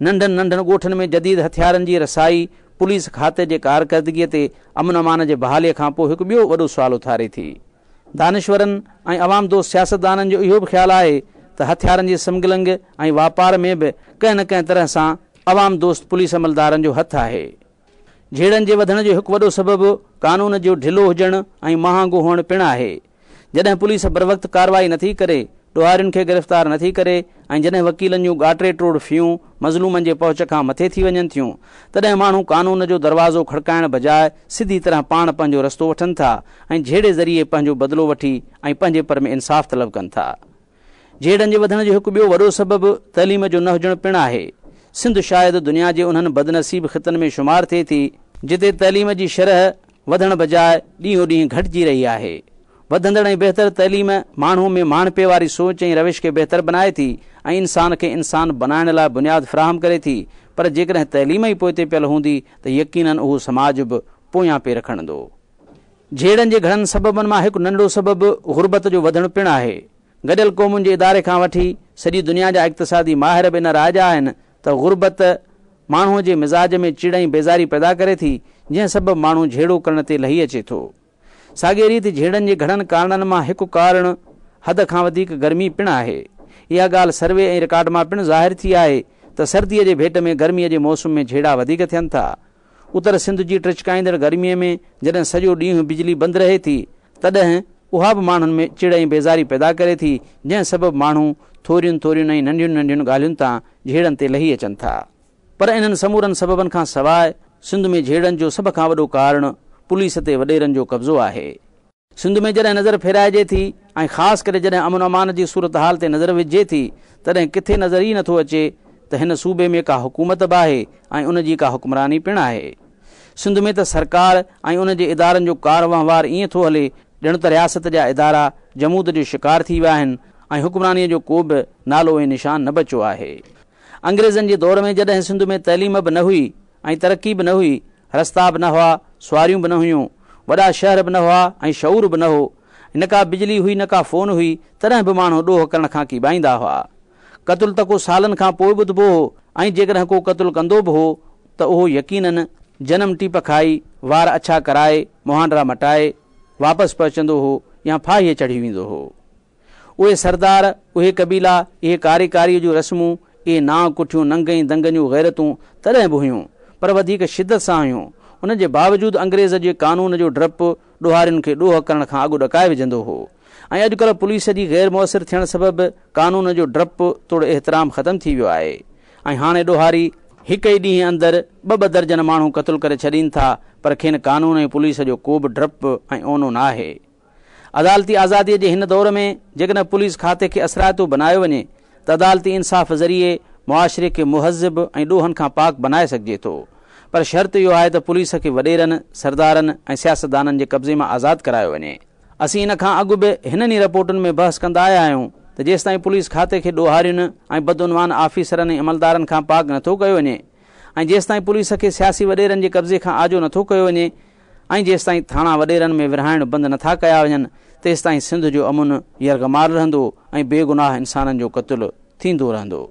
ننڍن ننڍن ڳوٺن ۾ جديد هٿيارن جي رسائي پوليس کاتي جي ڪارڪردگيء تي امن امان جي بحاليء کان پوء هڪ ٻيو وڏو سوال اٿاري ٿي. دانشورن ۽ عوام دوست سياستدانن جو اهو به خيال آهي ته هٿيارن جي سمگلنگ ۽ واپار ۾ به ڪنهن نه ڪنهن طرح سان عوام دوست پوليس عملدارن جو هٿ آهي. جهيڙن جي وڌڻ جو هڪ وڏو سبب قانون جو ڍلو هجڻ ۽ مهانگو هئڻ پڻ آهي. جڏهن پوليس بروقت ڪارروائي نٿي ڪري، ڏوهارين کي گرفتار نٿي ڪري ۽ جڏهن وڪيلن جون ڳاٽي ٽوڙ فيون مظلومن جي پهچ کان مٿي ٿي وڃن ٿيون، تڏهن ماڻهو قانون جو دروازو کڙڪائڻ بجاء سڌي طرح پاڻ پنهنجو رستو وٺن ٿا ۽ جهيڙي ذريعي پنهنجو بدلو وٺي ۽ پنهنجي پر ۾ انصاف طلب ڪن ٿا. جهيڙن جي وڌڻ جو هڪ ٻيو وڏو سبب تعليم جو نه هجڻ پڻ آهي. سنڌ شايد دنيا جي انهن بدنصيب خطن ۾ شمار ٿئي ٿي، جتي تعليم جي شرح وڌڻ بجاء ڏينهون ڏينهن گهٽجي رهي آهي. وڌندڙ ۽ بهتر تعليم ماڻهو ۾ ماڻهپي واري سوچ ۽ روش کي بهتر بنائي ٿي ۽ انسان کي انسان بنائڻ لاء بنياد فراهم ڪري ٿي پر جيڪڏهن تعليم ئي پوئتي پيل هوندي ته يقينن اهو سماج به پويان پير کڻندو. جهيڙن جي گهڻن سببن مان هڪ ننڍڙو سبب غربت جو وڌڻ پڻ آهي. گڏيل قومن جي اداري کان وٺي سڄي دنيا جا اقتصادي ماهر به ان راء جا آهن ته غربت ماڻهوء جي مزاج ۾ چڙ ۽ بيزاري پيدا ڪري ٿي، جنهن سبب ماڻهو جهيڙو ڪرڻ تي لهي اچي ٿو. ساڳيء ريت جهيڙن جي گهڻن ڪارڻن مان هڪ ڪارڻ حد کان وڌيڪ گرمي پڻ آهي. اها ڳالهه سروي ۽ رڪارڊ مان پڻ ظاهر ٿي آهي ته سرديء جي ڀيٽ ۾ گرميء جي موسم ۾ جهيڙا وڌيڪ ٿين ٿا. اتر سنڌ جي ٽچڪائيندڙ گرميء ۾ جڏهن سڄو ڏينهن بجلي بند رهي ٿي، تڏهن اها به ماڻهن ۾ چڙ ۽ بيزاري پيدا ڪري ٿي، جنهن سبب ماڻهو ٿورين ٿورين ۽ ننڍين ننڍين ڳالهين تان جهيڙن تي لهي اچن ٿا. پر انهن سمورن سببن کان سواء سنڌ ۾ جهيڙن جو سڀ کان وڏو ڪارڻ پوليس تي وڏيرن جو قبضو آهي. سنڌ ۾ جڏهن نظر ڦيرائجي ٿي ۽ خاص ڪري جڏهن امن امان جي صورتحال تي نظر وجهجي ٿي تڏهن ڪٿي نظر ئي نٿو اچي ته هن صوبي ۾ ڪا حڪومت به آهي ۽ ان جي ڪا حڪمراني پڻ آهي. سنڌ ۾ ته سرڪار ۽ ان جي ادارن جو ڪار وهنوار ائين ٿو هلي ڄڻ ته رياست جا ادارا جمود جو شڪار ٿي ويا آهن ۽ حڪمرانيء جو ڪو به نالو ۽ نشان نه بچيو آهي. انگريزن جي دور ۾ جڏهن سنڌ ۾ تعليم به نه هئي ۽ ترقي به نه هئي رستا به نه هئا، سواريون به نه هيون، وڏا شهر به نه هئا ۽ شعور به نه هو. نه ڪا بجلي هئي نه ڪا فون هئي، تڏهن به ماڻهو ڏوهه ڪرڻ کان ڪيٻائيندا هئا. قتل ته ڪو سالن کان پوء ٻڌبو هو ۽ جيڪڏهن ڪو قتل ڪندو به هو ته اهو يقينن جنم ٽيپ کائي، وار اڇا ڪرائي، مهانڊا مٽائي، واپس پهچندو هو يا ڦاهيء چڙهي ويندو هو. اهي سردار، اهي قبيلا، اهي ڪاري ڪاريء جون رسمون، اهي نانء ڪٺيون ننگ ۽ دنگ جون غيرتون تڏهن به هيون، پر وڌيڪ شدت سان هيون. ان جي باوجود انگريز جي قانون جو ڊپ ڏوهارين کي ڏوهه ڪرڻ کان اڳ ڏڪائي وجهندو هو ۽ اڄڪلهه پوليس جي غير موثر ٿيڻ سبب قانون جو ڊپ توڙي احترام ختم ٿي ويو آهي ۽ هاڻي ڏوهاري هڪ ئي ڏينهن اندر ٻه ٻه درجن ماڻهو قتل ڪري ڇڏين ٿا پر کين قانون ۽ پوليس جو ڪو به ڊپ ۽ اونو ناهي. عدالتي آزاديء جي هن دور ۾ جيڪڏهن پوليس کاتي کي اثرائتو بنايو وڃي ته عدالتي انصاف ذريعي معاشري کي مهذب ۽ ڏوهن کان پاڪ بنائي سگهجي ٿو پر شرط اهو آهي ته پوليس کي وڏيرن، سردارن ۽ سياستدانن جي قبضي مان آزاد ڪرايو وڃي. اسين ان کان اڳ به هنن ئي رپورٽن ۾ بحث ڪندا آيا آهيون ته جيستائين پوليس کاتي کي ڏوهارين ۽ بدعنوان آفيسرن ۽ عملدارن کان پاڪ نٿو ڪيو وڃي ۽ جيستائين پوليس کي سياسي وڏيرن جي قبضي کان آجو نٿو ڪيو وڃي ۽ جيستائين ٿاڻا وڏيرن ۾ ورهائڻ بند نٿا ڪيا وڃن، تيستائين سنڌ جو امن يرغمال رهندو ۽ بيگناهه انسانن جو قتل ٿيندو رهندو.